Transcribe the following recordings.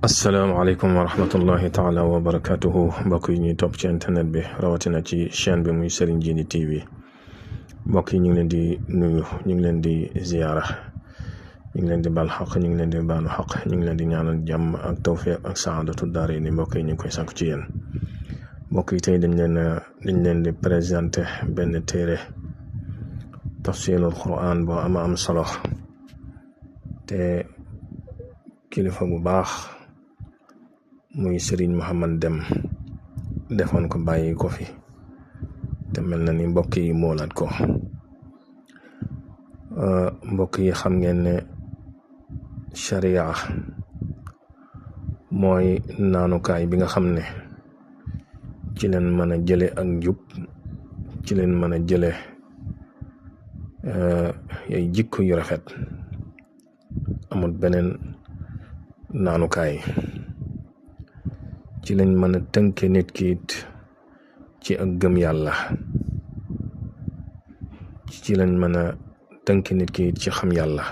asalaamaaleykum wa rahmatullahi taala wa barakatuhu mbokk yi ñuy topp ci internet bi rawatina ci chaîne bi muy Serigne Djily TV mbokk yi ñu ngi leen di nuyu ñu ngi leen di ziyaara ñu ngi leen di bal xaq ñu ngi leen di baalu xaq ñu ngi leen di ñaanal jàmm ak tawfiq ak saadatu daare ni mbokk yi ñu ngi koy sàkku ci yéen mbokk yi tey dañ leen di présenté benn téere tafsirul quran boo am solo te kilifa bu baax muy Serigne Mouhamad Deme defoon ko bàyyi ko fi te mel na ni mbokk yi moolaat ko mbokk yi xam ngeen ne sharia mooy naanukaay bi nga xam ne ci leen mën a jële ak njub ci leen mën a jële ay jikko yu rafet amul beneen naanukaay ci lañ mën a tënke nit ki it ci ak gëm yàlla ci lañ mën a tënke nit ki it ci xam yàlla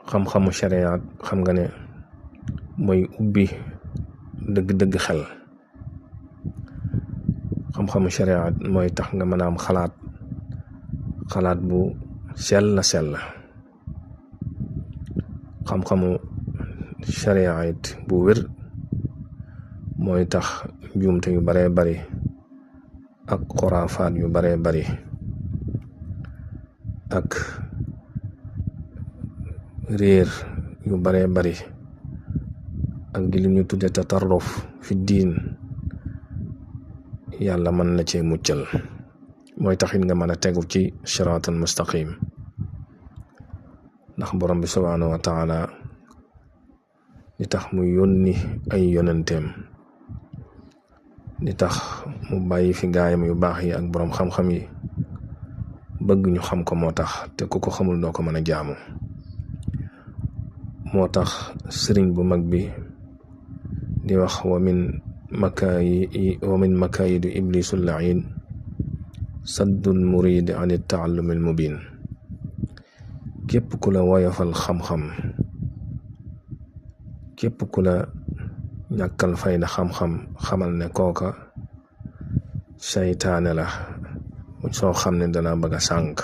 xam-xamu shariat xam nga ne mooy ubbi dëgg-dëgg xel xam-xamu shariat mooy tax nga mën a am xalaat bu sell xam-xamu sharia it bu wér mooy tax njuumte yu baree bari ak xuraafaat yu baree bari ak réer yu baree bari ak di li ñu tudde tatarruf fi diin yàlla mën na cee muccal mooy taxit nga mën a tegu ci siraatal mustaqim ndax borom bi subhaanahu wa taala li tax mu yónni ay yonenteem li tax mu bàyyi fi gaayam yu baax yi ak borom xam-xam yi bëgg ñu xam ko moo tax te ku ko xamul doo ko mën a jaamu moo tax sëriñ bu mag bi di wax wa min makaayidu iblisul lain saddul murid an taallumil mubin képp ku la woyofal xam-xam képp ku la ñàkkal fayda xam-xam xamal ne kooka saytaane la soo xam ne dana bëgg a sànk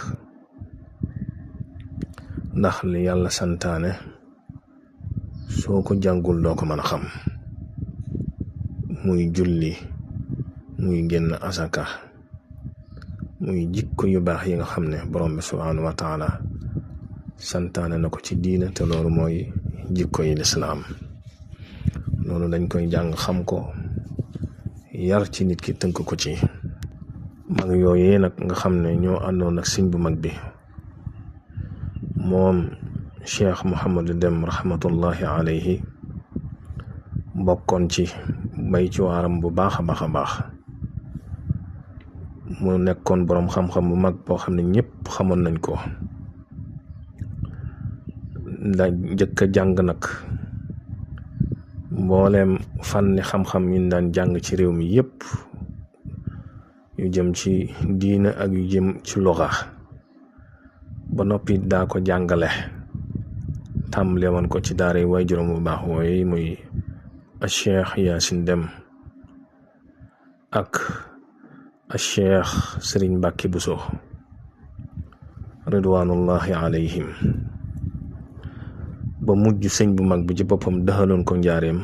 ndax li yàlla santaane soo ko jàngul doo ko mën a xam muy julli muy génn asaka muy jikko yu baax yi nga xam ne borom bi subhaanahu wa taala santaane na ko ci diina te loolu mooy jikko yi lislaam loolu dañ koy jàng xam ko yar ci nit ki tënk ko ci mag yooyee nag nga xam ne ñoo àndoon ak sëñ bu mag bi moom Cheikh Mouhamad Deme rahmatullahi alayhi bokkoon ci bay ci waaram bu baax a baax mu nekkoon boroom xam-xam bu mag boo xam ne ñëpp xamoon nañ ko la njëkk a jàng nag mbooleem fànni xam-xam yi daan jàng ci réew mi yëpp yu jëm ci diina ak yu jëm ci luxa ba noppi daa ko jàngale tàmbale woon ko ci daara yi waay juróom bu baax wooyu muy Cheikh Yaasin Deme ak Cheikh Sëriñ Mbàkke Buso ridwanullahi alayhim ba mujj sëñ bu mag bi ci boppam dëxaloon ko njaareem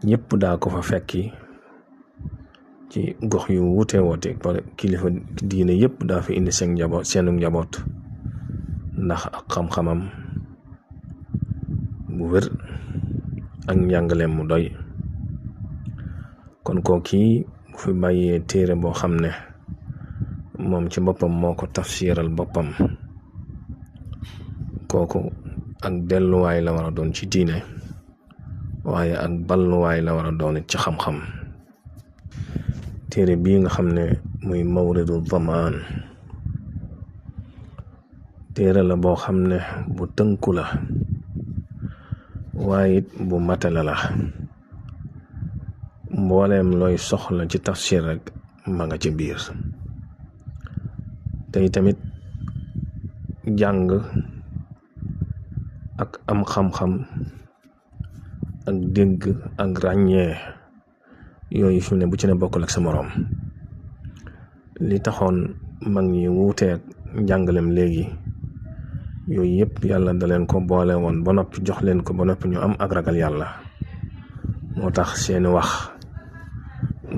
ñëpp daa ko fa fekki ci gox yu wuute woote kilifa diine yëpp daa fi indi seenu njaboot ndax ak xam-xamam bu wér ak njàngaleem mu doy kon kooki bu fi bàyyee téere boo xam ne moom ci boppam moo ko tafsiral boppam kooku ak delluwaay la war a doon ci diine waaye ak balluwaay la war a doon ci xam-xam téere bii nga xam ne muy mawridu zamaan téere la boo xam ne bu tënku la waaye it bu matala la mbooleem looy soxla ci tafsir rek ma nga ci biir tey tamit jàng ak am xam-xam ak dégg ak ràññee yooyu fi ne bu ci ne bokkul ak sa moroom. li taxoon mag ñi wuuteeg njàngalem léegi yooyu yëpp yàlla da leen ko boole woon ba noppi jox leen ko ba noppi ñu am ak ragal yàlla. moo tax seeni wax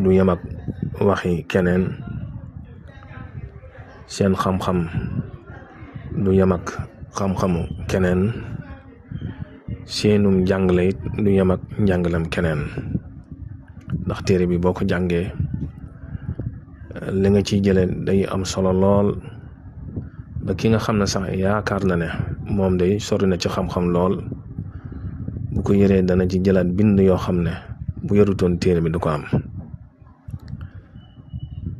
du yem ak waxi keneen, seen xam-xam du yem ak xam-xamu keneen, seenum njàngale it du yem ak njàngalem keneen. ndax téere bi boo ko jàngee li nga ciy jële day am solo lool ba ki nga xam ne sax yaakaar na ne moom day sori na ci xam-xam lool bu ko yëree dana ci jëlaat bind yoo xam ne bu yarutoon téere bi du ko am.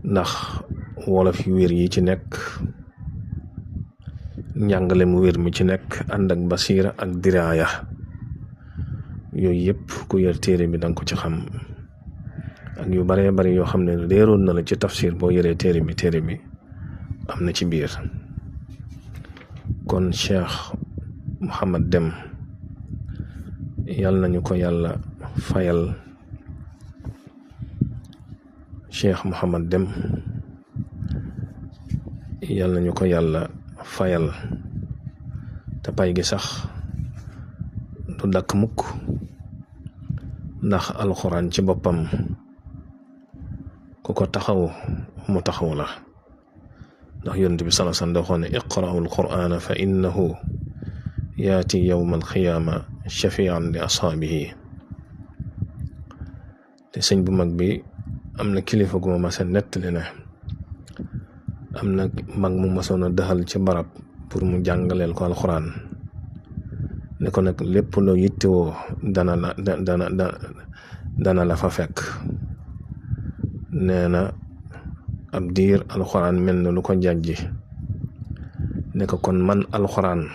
ndax wolof yu wér yi ci nekk, njàngale mu wér mi ci nekk ànd ak basiira ak diraaya, yooyu yëpp ku yër téere bi danga ko ci xam. ak yu baree bari yoo xam ne réeroon na la ci tafsir boo yëree téere bi am na ci biir. kon Cheikh Mouhamad Deme yàlla nañu ko yàlla fayal. Cheikh Mouhamad Deme yàlla nañu ko yàlla fayal te pay gi sax du dakk mukk, ndax alxuraan ci boppam ku ko taxaw mu taxaw la. ndax yonent bi sallallahu alayhi wasallam dafa ne iqra'u al-qur'ana fa innahu yaati yawma al-qiyaama shafi'an li ashaabihi. te sëñ bu mag bi am na kilifa gu ma mas a nettali ne am na mag mu masoon a daxal ci barab pour mu jàngaleel ko alxuraan, ne ko nag lépp loo yittewoo dana la fa fekk. nee na ab diir alxuraan mel na lu ko jàjji, ne ko kon man alxuraan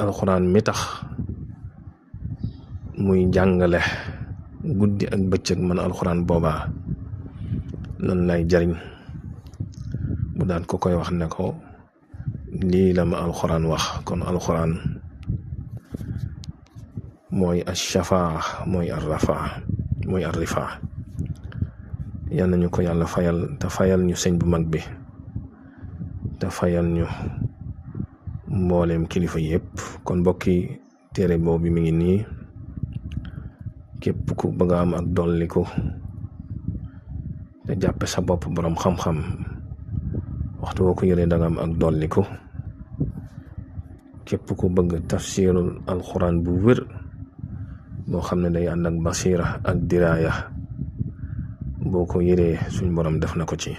alxuraan mi tax muy jàngale guddi ak bëccëg, man alxuraan boobaa lan lay jariñ. bu daan ko koy wax ne ko lii la ma alxuraan wax. kon alxuraan mooy ashafaa, mooy arrafaa, mooy arrifaa. yal nañu ko yàlla fayal te fayal ñu sëñ bu mag bi te fayal ñu mbooleem kilifa yëpp. kon mbokki téere boobu mi ngi nii, képp ku bëgg a am ak dolliku te jàppe sa bopp boroom xam-xam, waxtu woo ko yëree danga am ak dolliku. képp ku bëgg tafsirul alxuraan bu wér boo xam ne day ànd ak basiira ak diraaya, boo ko yëree suñ borom def na ko ci.